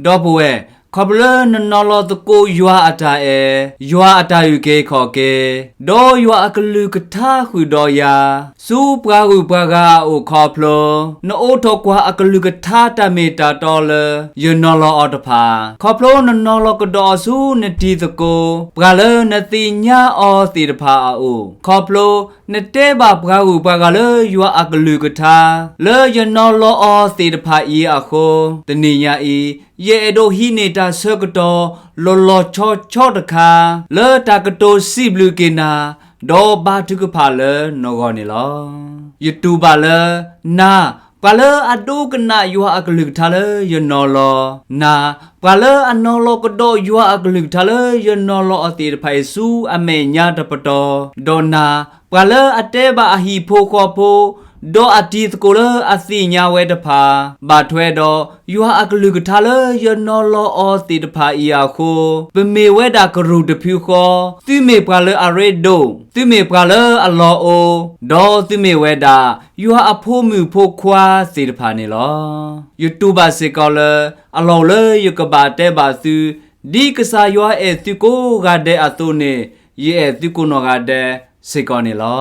ဒီပုၢ်ဝဲၢ်, ခီဖျိလၢနနီၤလီၤသကိးယွၤအတၢ်အဲၣ်, ယွၤအတၢ်အုၣ်က့ၤခီၣ်က့ၤ, ဒီးယွၤအကလုၢ်ကထါဃုာ်ဒီးယၤ, ဆူပှၤဂုၤပှၤဂၤအအိၣ်ခီဖျိ, နအိးထီၣ်ကွၢ်အကလုၢ်ကထါတၢ်မ့ၢ်တၢ်တီလၢယနီၤလီၤအီၤတဖၣ်, ခီဖျိနနီၤလီၤကဒီးအီၤဆူနတံၤသကိး, ပှၤလၢနသ့ၣ်ညါအီၤသ့ၣ်တဖၣ်အအိၣ်, ခီဖျိ နတဲဘၣ်ပှၤဂုၤပှၤဂၤလၢယွၤအကလုၢ်ကထါ, လၢယနီၤလီၤအီၤသ့ၣ်တဖၣ်အံၤအဃိ, တနံၤညါအံၤ, ယအဲၣ်ဒိးဟံးန့ၢ်တၢ်ဆၢကတီၢ် လီၤလီၤဆီဆီတခါ, လၢတၢ်ကတိၤစံးဘျုးက့ၤနၤ, ဒီးဘါထုကဖၣ်လၢနဂီၢ်န့ၣ်လီၤ. ယတူၢ်ဘၣ်လၢ, နၤ, ပှၤလၢအဒိကနၣ်ယွၤအကလုၢ်ကထါလၢယနီၤလီၤ, နၤ, ပှၤလၢအနီၤလီၤကဒီးယွၤအကလုၢ်ကထါလၢယနီၤလီၤအီၤသ့ၣ်တဖၣ်အံၤဆူအမဲာ်ညါတပတီၢ်, ဒီးနၤ, ပှၤလၢအတဲဘၣ်အဟံၣ်ဖိဃီဖိ, ဒီးအတံၤသကိးလၢအသ့ၣ်ညါဝဲတဖၣ်, ဘၣ်ထွဲဒီးယွၤအကလုၢ်ကထါလၢယနီၤလီၤအီၤသ့ၣ်တဖၣ်အံၤအဃိ, ပမ့ၢ်ဝဲဒၣ်ကရူၢ်တဖုဃီ, သုမ့ၢ်ပှၤလၢအရ့ဒိၣ်, သုမ့ၢ်ပှၤလၢအလီၢ်အိ, ဒီးသုမ့ၢ်ဝဲဒၣ် ယွၤအဖိမုၣ်ဖိခွါသ့ၣ်တဖၣ်န့ၣ်လီၤ. ယတူၢ်ဘၣ်စ့ၢ်ကီးလၢ, အလီၢ်အိၣ်လၢယကဘၣ်တဲဘၣ်သု, ဒ်ကစၢ်ယွၤအဲၣ်သုကိးဂၤဒဲးအသိးန့ၣ်, ယအဲၣ်သုကိးနီၢ်ဂၤဒဲးစ့ၢ်ကီးန့ၣ်လီ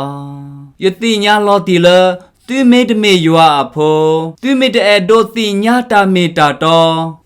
ၤ. ယသ့ၣ်ညါလီၤတံၢ်လၢ, သုမ့တမ့ၢ်ယွၤအဖိ, သုမ့ၢ်တအဲၣ်ဒိးသ့ၣ်ညါတၢ်မ့ၢ်တၢ်တီ,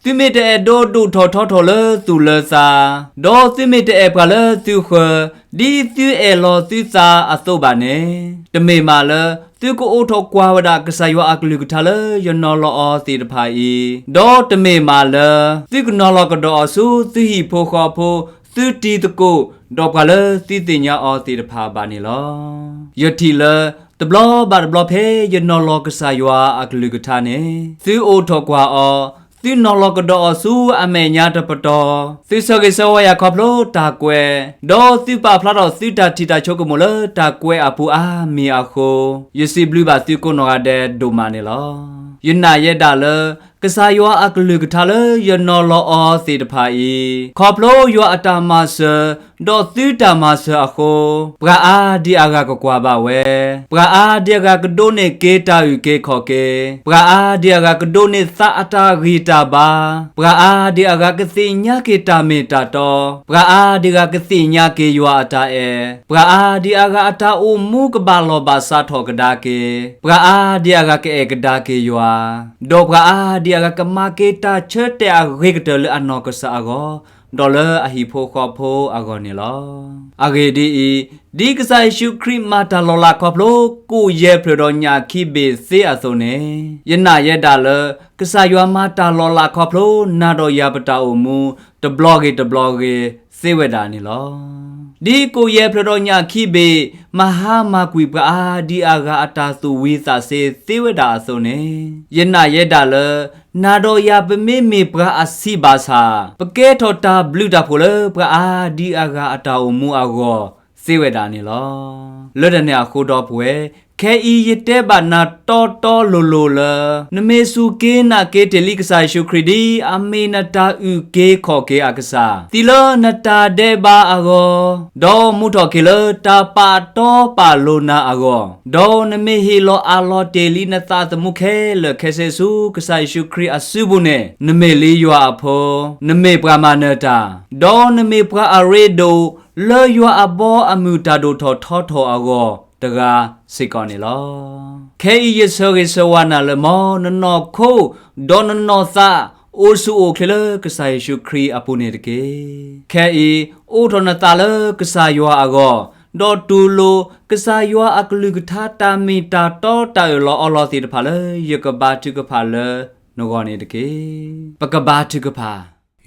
သုမ့ၢ်တအဲၣ်ဒိးဒိၣ်ထီၣ်ထီထီၣ်လၢသူၣ်လၢသး, ဒီးသုမ့ၢ်တအဲၣ်ပှၤလၢသုဃၢၤ, ဒ်သုအဲၣ်လီၤသုသးအသိးဘၣ်န့ၣ်, တမ့ၢ်မးလၢ သုကအိးထီၣ်ကွၢ်ဝဲဒၣ်ကစၢ်ယွၤအကလုၢ်ကထါလၢယနီၤလီၤအီၤသ့ၣ်တဖၣ်အံၤ, ဒီးတမ့ၢ်မးလၢ သုကနီၤလီၤကဒီးအီၤဆူသုဟံၣ်ဖိဃီဖိ, သုတံၤသကိး, ဒီးပှၤလၢသုသ့ၣ်ညါအီၤသ့ၣ်တဖၣ်ဘၣ်န့ၣ်လီၤ. ယထံၣ်လၢ တဘျီဘၣ်တဘျီဖဲယနီၤလီၤကစၢ်ယွၤအကလုၢ်ကထါန့ၣ်, သုအိးထီၣ်ကွၢ်အီၤ, သုနီၤလီၤကဒီးအီၤဆူအမဲာ်ညါတပတီၢ်, သုဆၢဂ့ၤဆၢဝါယၤခီဖျိတၢ်ကွဲး, ဒီးသုပာ်ဖျါထီၣ်သုတၢ်ထံၣ်တၢ်ဆိကမိၣ်လၢတၢ်ကွဲးအပူၤအါမံၤအဃိ, ယစံးဘျုးဘၣ်သုကိးနီၢ်ဂၤဒဲးဒိၣ်မးန့ၣ်လီၤ. ယနာ်ယဲဒၣ်လၢ ကစၢ်ယွၤအကလုၢ်ကထါလၢယနီၤလီၤအီၤသ့ၣ်တဖၣ်အံၤ, ခီဖျိယွၤအတၢ်မၤစၢၤ, ဒီးသုတၢ်မၤစၢၤအဃိ, ပှၤအါဒံအါဂၤကကွၢ်ဘၣ်ဝဲ, ပှၤအါဒံအါဂၤကဒိးန့ၢ်က့ၤတၢ်အုၣ်က့ၤခီၣ်က့ၤ, ပှၤအါဒံအါဂၤကဒိးန့ၢ်သးအတၢ်ဂံၢ်တၢ်ဘါ, ပှၤအါဒံအါဂၤကသ့ၣ်ညါက့ၤတၢ်မ့ၢ်တၢ်တီ, ပှၤအါဒံအါဂၤကသ့ၣ်ညါက့ၤယွၤအတၢ်အဲၣ်, ပှၤအါဒံအါဂၤအတၢ်အိၣ်မူကဘၣ်လီၢ်ဘၣ်စးထီၣ်ကဒါက့ၤ, ပှၤအါဒံအါဂၤကအဲၣ်ကဒါက့ၤယွၤ, ဒီးပှၤအါဒံအါဂၤကမၤက့ၤတၢ်ဆၢတဲာ်အဂ့ၤကတၢၢ်လၢအနီၢ်ကစၢ်အဂီၢ်, ဒီးလၢအဟံၣ်ဖိဃီဖိအဂီၢ်န့ၣ်လီၤ. အဂ့ၢ်ဒ်အံၤ, ဒ်ကစၢ်ယ့ၣ်ၡူးခရံာ်မၤတၢ်လီၤလးခီဖျိကိၣ်ယဲၢ်ဖျၢၣ်ဒီးညၣ်ခံဘ့ၣ်သ့အသိးန့ၣ်, ယနာ်ယဲဒၣ်လၢ ကစၢ်ယွၤမၤတၢ်လီၤလးခီဖျိ နၤဒီးယၤပတၢ်အိၣ်မူ တဘျီဂ့ၤတဘျီဂ့ၤသ့ဝဲဒၣ်န့ၣ်လီၤ. ဒ်ကိၣ်ယဲၢ်ဖျၢၣ်ဒီးညၣ်ခံဘ့ၣ် မၤဟါမၢ်ကွံာ်ပှၤအါဒံအါဂၤအတၢ်သူၣ်ဝံသးစ့သ့ဝဲဒၣ်အသိးန့ၣ်, ယနာ်ယဲဒၣ်လၢ နၤဒီးယၤပမ့မ့ၢ်ပှၤအဆံးဘၣ်ဆၣ်, ပကဲထီၣ်တၢ်ဘျုးတၢ်ဖှိၣ်လၢပှၤအါဒံအါဂၤအတၢ်အိၣ်မူအဂီၢ်သ့ဝဲဒၣ်န့ၣ်လီၤ. လၢတၢ်န့ၣ်အဃိဒီပုၢ်ဝဲၢ်, ခဲအံၤယတဲဘၣ်နၤတီတီလိၤလိၤလၢ နမ့ၢ်စူၢ်က့ၤနာ်က့ၤတ့ၢ်လံကစၢ်ယ့ၣ်ၡူးခရံာ် ဒ်အမ့ၢ်နတၢ်အုၣ်က့ၤခီၣ်က့ၤအကစၢ်, သံလၢနတၢ်ဒဲးဘးအဂီၢ်, ဒီးမူထီၣ်က့ၤလၢတၢ်ပာ်တီပာ်လိၤနၤအဂီၢ်, ဒီးနမ့ၢ်ဟ့ၣ်လီၤအးလီၤတ့ၢ်လံနသးသမူခဲလၢာ်ခဲဆ့ဆူ ကစၢ်ယ့ၣ်ၡူးခရံာ်အစုပူၤန့ၣ်, နမ့ၢ်လံယွၤအဖိ, နမ့ၢ်ပှၤမၤနၢၤတၢ်, ဒီးနမ့ၢ်ပှၤအရ့ဒိၣ် လၢယွၤအဘီအမုၢ်တၢ်ဒိၣ်ထီၣ်ထီထီၣ်အဂီၢ်တဂၤစ့ၢ်ကီးန့ၣ်လီၤ. ခဲအံၤယဆၢဂ့ၤဆၢဝါနၤလၢ မ်နနီၢ်ခိ ဒီးနနီၢ်သး အိၣ်ဆူၣ်အိၣ်ချ့လၢကစၢ်ယ့ၣ်ၡူးခရံာ်အပူၤန့ၣ်တက့ၢ်. ခဲအံၤ အိးထီၣ်နသးလၢကစၢ်ယွၤအဂီၢ်, ဒီးတူၢ်လိာ် ကစၢ်ယွၤအကလုၢ်ကထါတၢ်မ့ၢ်တၢ်တီတၢ်အၢၣ်လီၤအီလီၤသ့ၣ်တဖၣ်လၢယကဘါထုကဖၣ်လၢနဂီၢ်န့ၣ်တက့ၢ်. ပကဘါထုကဖၣ်.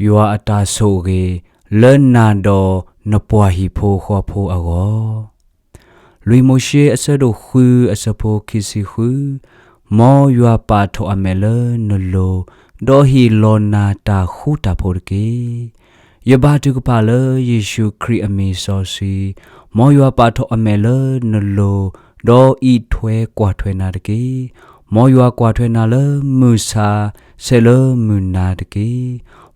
ယွၤအတၢ်ဆိၣ်ဂ့ၤ လၢနၤဒီးနပှၤဟံၣ်ဖိဃီဖိအဂီၢ် လွံၢ်မိၤၡ့အဆၢဒိၣ်ဃုအဆၢဖိခံဆံဃု, မ်ယွၤပာ်ထီၣ်အမဲာ်လၢနလိၤ, ဒီးဟ့ၣ်လီၤနၤတၢ်ဃူတၢ်ဖိးတက့ၢ်. ယဘါထုကဖၣ်လၢယ့ၣ်ၡူးခရံာ်အမံၤစီဆှံ, မ်ယွၤပာ်ထီၣ်အမဲာ်လၢနလိၤ, ဒီးအံးထွဲကွၢ်ထွဲနၤတက့ၢ်. မ်ယွၤကွၢ်ထွဲနၤလၢမုၢ်ဆါ, ဆဲးလၢမုၢ်နၤတက့ၢ်.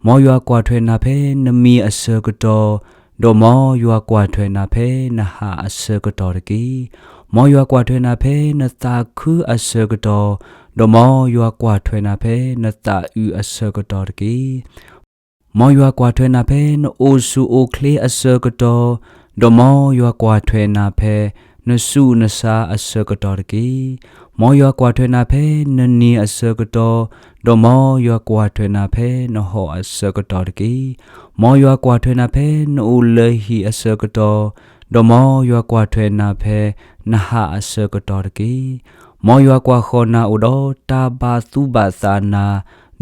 မ်ယွၤကွၢ်ထွဲနၤဖဲနမံအဆၢကတီၢ်, ဒီးမ်ယွၤကွၢ်ထွဲနၤဖဲနဟးအဆၢကတီၢ်တက့ၢ်. မ်ယွၤကွၢ်ထွဲနၤဖဲနသးခုအဆၢကတီၢ်, ဒီးမ်ယွၤကွၢ်ထွဲနၤဖဲနသးအုးအဆၢကတီၢ်တက့ၢ်. မ်ယွၤကွၢ်ထွဲနၤဖဲနအိၣ်ဆူၣ်အိၣ်ချ့အဆၢကတီၢ်, ဒီးမ်ယွၤကွၢ်ထွဲနၤဖဲနဆူးနဆါအဆၢကတီၢ်တက့ၢ်. မ်ယွၤကွၢ်ထွဲနၤဖဲနနံၤအဆၢကတီၢ်, ဒီးမ်ယွၤကွၢ်ထွဲနၤဖဲနဟီၣ်အဆၢကတီၢ်တက့ၢ်. မ်ယွၤကွၢ်ထွဲနၤဖဲနအိၣ်လၢဟံၣ်အဆၢကတီၢ်, ဒီးမ်ယွၤကွၢ်ထွဲနၤဖဲနဟးအဆၢကတီၢ်တက့ၢ်. မ်ယွၤကွၢ်ဃီၤနၤအိၣ်ဒီးတၢ်ဘၣ်သူၣ်ဘၣ်သးနၤ,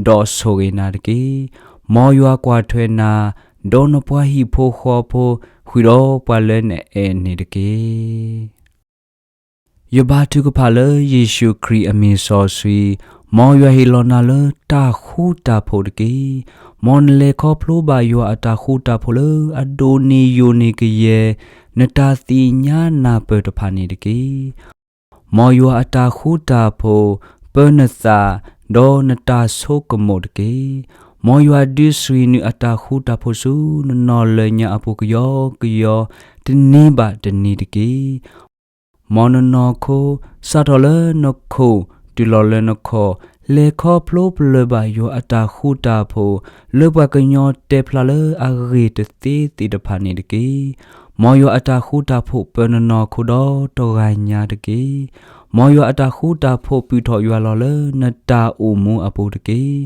ဒီးဆိၣ်ဂ့ၤနၤတက့ၢ်. မ်ယွၤကွၢ်ထွဲနၤ, ဒီးနပှၤဟံၣ်ဖိဃီဖိ, ဃုာ်ဒီးပှၤလၢနအဲၣ်န့ၣ်တက့ၢ်. ယဘါထုကဖၣ်လၢယ့ၣ်ၡူးခရံာ်အမံၤစီဆှံ, မ်ယွၤဟ့ၣ်လီၤနၤလၢတၢ်ဃူတၢ်ဖိးတက့ၢ်. မ်နလဲၤခီဖျိဘၣ်ယွၤအတၢ်ဃူတၢ်ဖိးလၢအဒိၣ်န့ၢ်ယိာ်န့ၢ်ကယဲၢ် နတၢ်သ့ၣ်ညါနၢ်ပၢၢ်တဖၣ်န့ၣ်တက့ၢ်. မ်ယွၤအတၢ်ဃူတၢ်ဖိး ပၢနသး, ဒီးနတၢ်ဆိကမိၣ်တက့ၢ်. မ်ယွၤဒုးဆှံးနုာ်အတၢ်ဃူတၢ်ဖိးဆူနနီၢ်လၢညါအပူၤကယီကယီ, တနံၤဘၣ်တနံၤတက့ၢ်. မ်နနီၢ်ခိစးထီၣ်လၢနခိၣ်တုၤလီၤလၢနခီၣ်, လဲၤခီဖျိပလၢၢ်ဘၣ်ယွၤအတၢ်ဃူတၢ်ဖိး လၢပှၤကညီတဲဖျါလၢအဂ့ၢ်တသ့သ့ၣ်တဖၣ်န့ၣ်တက့ၢ်. မ်ယွၤအတၢ်ဃူတၢ်ဖိးပၢနနီၢ်ခိဒီးတဂၤညါတက့ၢ်. မ်ယွၤအတၢ်ဃူတၢ်ဖိးပုၢ်ထီၣ်ယွၤလီၤလၢနတၢ်အိၣ်မူအပူၤတက့ၢ်.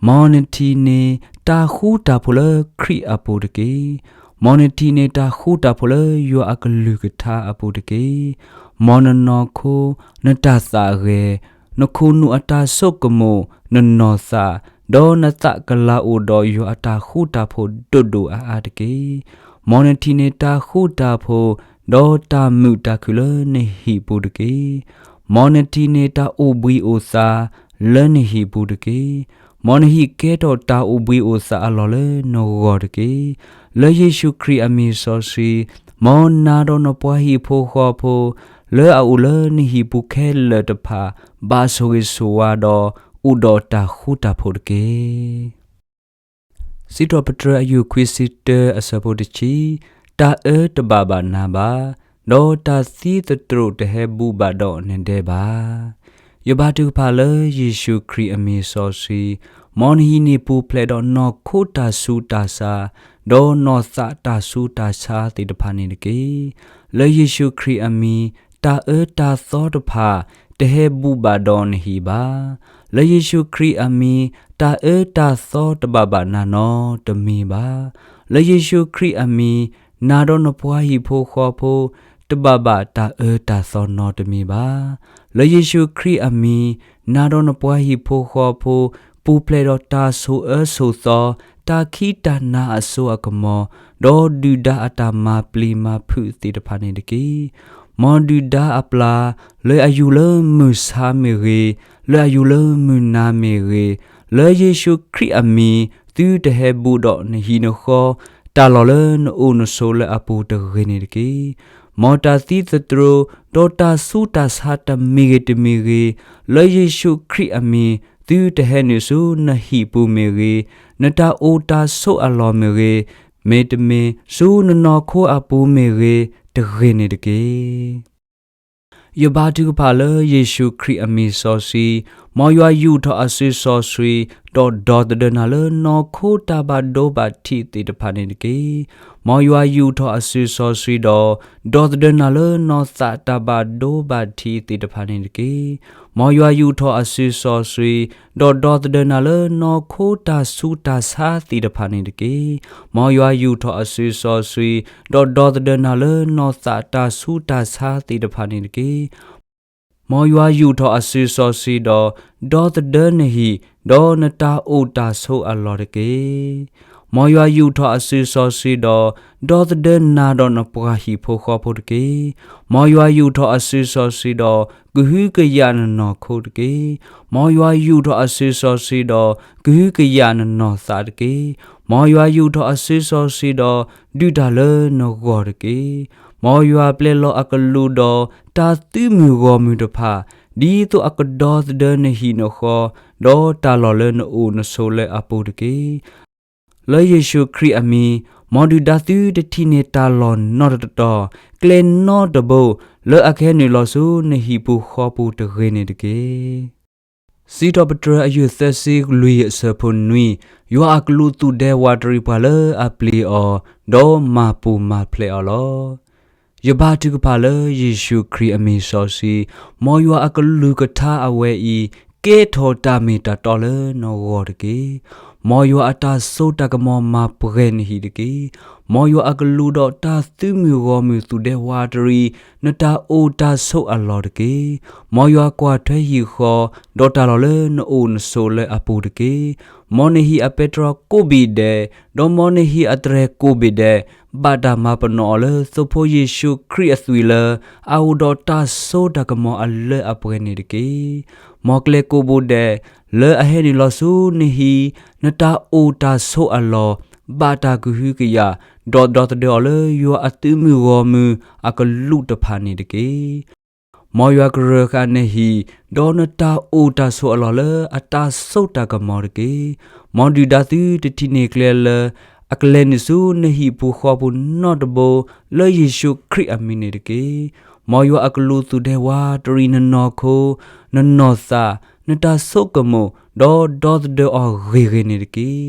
မ်နထံၣ်န့ၢ်တၢ်ဃူတၢ်ဖိးလၢခရံာ်အပူၤတက့ၢ်. မ်နထံၣ်န့ၢ်တၢ်ဃူတၢ်ဖိးလၢယွၤအကလုၢ်ကထါအပူၤတက့ၢ်. မ်နနီၢ်ခိ, နတၢ်သးဂဲၤ, နခိၣ်နူာ်အတၢ်ဆိကမိၣ်, နနီၢ်သး, ဒီးနသးကလၤအိၣ်ဒီးယွၤအတၢ်ဃူတၢ်ဖိးဒိၣ်ဒိၣ်အါအါတက့ၢ်. မ်နထံၣ်န့ၢ်တၢ်ဃူတၢ်ဖိး, ဒီးတၢ်မုာ်တၢ်ခုၣ်လၢနဟံၣ်ပူၤတက့ၢ်. မ်နထံၣ်န့ၢ်တၢ်အိၣ်ဘှံးအိၣ်သါလၢနဟံၣ်ပူၤတက့ၢ်. မ်နဟံၣ်ကဲထီၣ်တၢ်အိၣ်ဘှံးအိၣ်သါအလီၢ်လၢနဂီၢ်တက့ၢ်. လၢယ့ၣ်ၡူးခရံာ်အမံၤစီဆှံ, မ်နၤဒီးနပှၤဟံၣ်ဖိဃီဖိ, လၢအအိၣ်လၢနဟံၣ်ပူၤခဲလၢာ်တဖၣ်, ဘၣ်ဆိၣ်ဂ့ၤဆိၣ်ဝါဒီးအိၣ်ဒီးတၢ်ဃူတၢ်ဖိးတက့ၢ်. စံးထီၣ်ပတြၢၤအယူၢ်ခွံဆံတၢအဆၢဖိတဆံ, တၢ်အၢတဘၣ်ဘၣ်နၤဘၣ်, ဒီးတၢ်သံသတြိာ်တဟဲဘူးဘၣ်ဒီးနဒဲဘၣ်. ယဘါထုကဖၣ်လၢယ့ၣ်ၡူးခရံာ်အမံၤစီဆှံ, မ်နဟံၣ်န့ၣ်ပူၤဖျဲးဒီးနီၢ်ခိတၢ်ဆူးတၢ်ဆါ, ဒီးနီၢ်သးတၢ်ဆူးတၢ်ဆါသ့ၣ်တဖၣ်န့ၣ်တက့ၢ်. လၢယ့ၣ်ၡူးခရံာ်အမံၤ, တၢ်အၢတၢ်သီတဖၣ် တဟဲဘူးဘၣ်ဒီးနဟံၣ်ဘၣ်. လၢယ့ၣ်ၡူးခရံာ်အမံၤ, တၢ်အၢတၢ်သီတဘၣ်ဘၣ်နၤနီတမံၤဘၣ်. လၢယ့ၣ်ၡူးခရံာ်အမံၤ, နၤဒီးနပှၤဟံၣ်ဖိဃီဖိ တဘၣ်ဘၣ်တၢ်အၢတၢ်သီနီတမံၤဘၣ်. လၢယ့ၣ်ၡူးခရံာ်အမံၤ, နၤဒီးနပှၤဟံၣ်ဖိဃီဖိ ပူၤဖျဲးဒီးတၢ်ဆိၣ်အၢဆိၣ်သီ, တၢ်ခံးတၢ်နၤအစိအကမီၤ, ဒီးဒုၣ်ဒါအတၢ်မၤပျံၤမၤဖုးသ့ၣ်တဖၣ်န့ၣ်တက့ၢ်. မ်ဒုၣ်ဒါအပျၢ်, လၢအယူၢ်လၢမုၢ်ဆါမ့ၢ်ဂ့ၤ, လၢအယူၢ်လၢမုၢ်နၤမ့ၢ်ဂ့ၤ, လၢယ့ၣ်ၡူးခရံာ်အမံၤ သုတဟဲဘူးဒီးနဟံၣ်နဃီ, တၢ်လီၢ်လၢနအိၣ်နဆိးလၢအပူၤတဂ့ၤန့ၣ်တက့ၢ်. မ်တၢ်သံသတြိာ်, ဒီးတၢ်ဆူးတၢ်ဆါတမံၤဂ့ၤတမံၤဂ့ၤ, လၢယ့ၣ်ၡူးခရံာ်အမံၤ သုတဟဲနုာ်ဆူနဟံၣ်ပူၤမ့ၢ်ဂ့ၤ, နတၢ်အိၣ်တၢ်ဆိးအလီၢ်မ့ၢ်ဂ့ၤ, မ့တမ့ၢ်ဆူနနီၢ်ခိအပူၤမ့ၢ်ဂ့ၤ, တဂ့ၤန့ၣ်တက့ၢ်. ယဘါထုကဖၣ်လၢယ့ၣ်ၡူးခရံာ်အမံၤစီဆှံ, မ်ယွၤယူာ်ထီၣ်အစုစီဆှံ, ဒီးဒီသဒၢနၤလၢနီၢ်ခိတၢ်ဘၣ်ဒိဘၣ်ထံးသ့ၣ်တဖၣ်န့ၣ်တက့ၢ်. မ်ယွၤယူာ်ထီၣ်အစုစီဆှံဒီး, ဒီသဒၢနၤလၢနီၢ်သးတၢ်ဘၣ်ဒိဘၣ်ထံးသ့ၣ်တဖၣ်န့ၣ်တက့ၢ်. မ်ယွၤယူာ်ထီၣ်အစုစီဆှံ, ဒီးဒီသဒၢနၤလၢနီၢ်ခိတၢ်ဆူးတၢ်ဆါသ့ၣ်တဖၣ်န့ၣ်တက့ၢ်. မ်ယွၤယူာ်ထီၣ်အစုစီဆှံ, ဒီးဒီသဒၢနၤလၢနီၢ်သးတၢ်ဆူးတၢ်ဆါသ့ၣ်တဖၣ်န့ၣ်တက့ၢ်. မ်ယွၤယူာ်ထီၣ်အစုစီဆှံဒီး, ဒီသဒၢနဟံၣ်, ဒီးနတၢ်အိၣ်တၢ်ဆိးအလီၢ်တက့ၢ်. မ်ယွၤယူာ်ထီၣ်အစုစီဆှံဒီး, ဒီသဒၢနၤဒီးနပှၤဟံၣ်ဖိဃီဖိတက့ၢ်. မ်ယွၤယူာ်ထီၣ်အစုစီဆှံဒီး, ကဟုကယာ်နနီၢ်ခိတက့ၢ်. မ်ယွၤယူာ်ထီၣ်အစုစီဆှံဒီး, ကဟုကယာ်နနီၢ်သးတက့ၢ်. မ်ယွၤယူာ်ထီၣ်အစုစီဆှံဒီး, ဒုးတၢ်လၢနဂီၢ်တက့ၢ်. မ်ယွၤပျဲလီၤအကလူးဒီးတၢ်သုးမုၢ်ဂီၢ်မုၢ်တဖၣ်, ဒ်သိးအကဒီသဒၢနဟံၣ်နဃီ, ဒီးတၢ်လီၢ်လၢနအိၣ်နဆိးလၢအပူၤတက့ၢ်. လၢယ့ၣ်ၡူးခရံာ်အမံၤ, မ်ဒုၣ်ဒါသုတထံၣ်န့ၢ်တၢ်လီၢ်နီတတီၤ, ကျဲနီတဘိ, လၢအကဟဲနုာ်လီၤဆူနဟံၣ်ပူၤဃီပူၤတဂ့ၤန့ၣ်တက့ၢ်. စံးထီၣ်ပတြၢၤအယုၢ်သၢဆံလွံၢ်အဆၢဖိနွံ, ယွၤအကလူးသူၣ်ဒဲဝးတရံးပှၤလၢအပျံၤအီၤ, ဒီးမၤပူၤမၤဖျဲးအီၤလီၤ. ယဘါထုကဖၣ်လၢယ့ၣ်ၡူးခရံာ်အမံၤစီဆှံ, မ်ယွၤအကလုၢ်ကထါအဝဲအံၤ ကဲထီၣ်တၢ်မ့ၢ်တၢ်တီလၢနဂီၢ်တက့ၢ်. မ်ယွၤအတၢ်စိတၢ်ကမီၤမၤပှဲၤနဟံၣ်တက့ၢ်. မ်ယွၤအကလူးဒီးတၢ်သုးမုၢ်ဂီၢ်မုၢ်သူၣ်ဒဲဝးတရံး နတၢ်အိၣ်တၢ်ဆိးအလီၢ်တက့ၢ်. မ်ယွၤကွၢ်ထွဲဟံၣ်ဃီ ဒီးတၢ်လီၢ်လၢနအိၣ်နဆိးလၢအပူၤတက့ၢ်. မ်နဟံၣ်အပဲတြီကိးဘ့ၣ်ဒဲး, ဒီးမ်နဟံၣ်အတြဲၤကိးဘ့ၣ်ဒဲး, ဘၣ်တၢ်မၤပနီၣ်အီၤလၢသိဖိယ့ၣ်ၡူးခရံာ်အသွံၣ်လၢ အအိၣ်ဒီးတၢ်စိတၢ်ကမီၤအလၢအပှဲၤန့ၣ်တက့ၢ်. မ်ကျဲကိးဘိဒဲး လၢအဟဲနုာ်လီၤဆူနဟံၣ် နတၢ်အိၣ်တၢ်ဆိးအလီၢ် ဘၣ်တၢ်ကဟုကယာ် ဒီးဒီသဒၢအီၤလၢယွၤအသုးမုၢ်ဂီၢ်မုၢ်အကလူးတဖၣ်န့ၣ်တက့ၢ်. မ်ယွၤကရၢဃာ်နဟံၣ် ဒီးနတၢ်အိၣ်တၢ်ဆိးအလီၢ်လၢအတၢ်စိတၢ်ကမီၤတက့ၢ်. မ်ဒုၣ်ဒါသုတထံၣ်န့ၢ်ကျဲလၢ အကလဲၤနုာ်ဆူနဟံၣ်ပူၤဃီပူၤနီတဘိ လၢယ့ၣ်ၡူးခရံာ်အမံၤန့ၣ်တက့ၢ်. မ်ယွၤအကလူးသူၣ်ဒဲဝးတရံးနနီၢ်ခိ နနီၢ်သး နတၢ်ဆိကမိၣ် ဒီးဒီသဒၢအီၤဂ့ၤဂ့ၤန့ၣ်တက့ၢ်.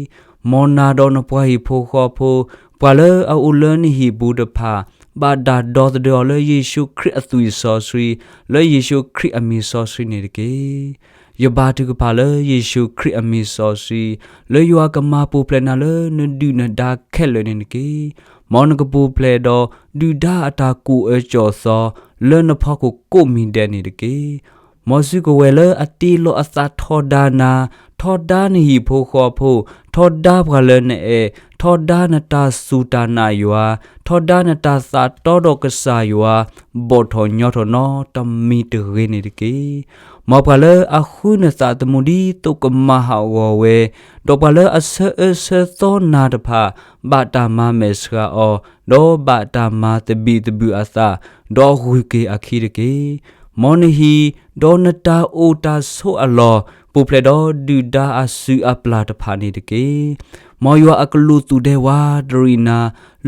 မ်နၤဒီးနပှၤဟံၣ်ဖိဃီဖိ ပှၤလၢအအိၣ်လၢနဟံၣ်ပူၤတဖၣ် ဘၣ်တၢ်ဒီသဒၢအီၤလၢယ့ၣ်ၡူးခရံာ်အသွံၣ်စီဆှံ လၢယ့ၣ်ၡူးခရံာ်အမံၤစီဆှံန့ၣ်တက့ၢ်. ယဘါထုကဖၣ်လၢယ့ၣ်ၡူးခရံာ်အမံၤစီဆှံ လၢယွၤကမၤပူၤဖျဲးနၤလၢနဒုၣ်နဒါခဲလၢာ်န့ၣ်တက့ၢ်. မ်နကပူၤဖျဲးဒီး ဒုၣ်ဒါအတၢ်ကူၣ်အၢကၠီၣ်သီ လၢနဖီခိၣ်ကိးမံၤဒဲးန့ၣ်တက့ၢ်. မ်စုကဝဲၤလၢအတ့လီၤအသးထီဒါနၤ, ထီဒါနဟံၣ်ဖိဃီဖိ, ထီဒါပှၤလၢနအဲၣ်, ထီဒါနတၢ်စူၢ်တၢ်နာ်ယွၤ, ထီဒါနတၢ်သးတီဒီးကစၢ်ယွၤ ဘီၣ်ထီၣ်ညီထီၣ်နီတမံၤတဂ့ၤန့ၣ်တက့ၢ်. မ်ပှၤလၢအဃုနသးသမူဒ်သိးကမၤဟးဂီၤဝဲ, ဒီးပှၤလၢအဆၢအၢဆၢသီနၤတဖၣ် ဘၣ်တၢ်မၤမဲာ်ဆှးအီၤ, ဒီးဘၣ်တၢ်မၤသဘံၣ်သဘုၣ်အသး, ဒီးဂုၤက့ၤအခံတက့ၢ်. မ်နဟံၣ်, ဒီးနတၢ်အိၣ်တၢ်ဆိးအလီၢ် ပူၤဖျဲးဒီးဒုၣ်ဒါအစုအပျၢ်တဖၣ်န့ၣ်တက့ၢ်. မ်ယွၤအကလူးသူၣ်ဒဲဝးတရံးနၤ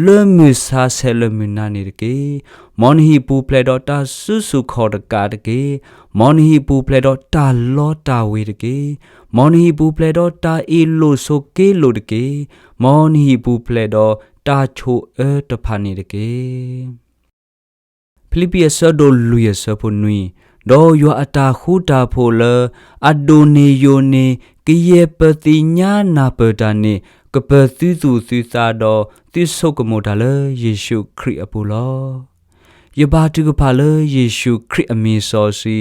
လၢမုၢ်ဆါဆဲးလၢမုၢ်နၤန့ၣ်တက့ၢ်. မ်နဟံၣ်ပူၤဖျဲးဒီးတၢ်စုဆူၣ်ခီၣ်တကးတက့ၢ်. မ်နဟံၣ်ပူၤဖျဲးဒီးတၢ်လီတၢ်ဝ့ၤတက့ၢ်. မ်နဟံၣ်ပူၤဖျဲးဒီးတၢ်အ့ၣ်လိာ်ဆိးက့လိာ်တက့ၢ်. မ်နဟံၣ်ပူၤဖျဲးဒီးတၢ်ဆိၣ်အၢတဖၣ်န့ၣ်တက့ၢ်. ဖံလံးပံၤအဆၢဒိၣ်လွံၢ်အဆၢဖိနွံ, ဒီးယွၤအတၢ်ဃူတၢ်ဖိးလၢ အဒိၣ်န့ၢ်ယိာ်န့ၢ် ကယဲၢ်ပသ့ၣ်ညါနၢ်ပၢၢ်တၢ်န့ၣ် ကပၢၤသုသူၣ်သုသးဒီးသုဆိကမိၣ်တၢ်လၢယ့ၣ်ၡူးခရံာ်အပူၤလီၤ. ယဘါထုကဖၣ်လၢယ့ၣ်ၡူးခရံာ်အမံၤစီ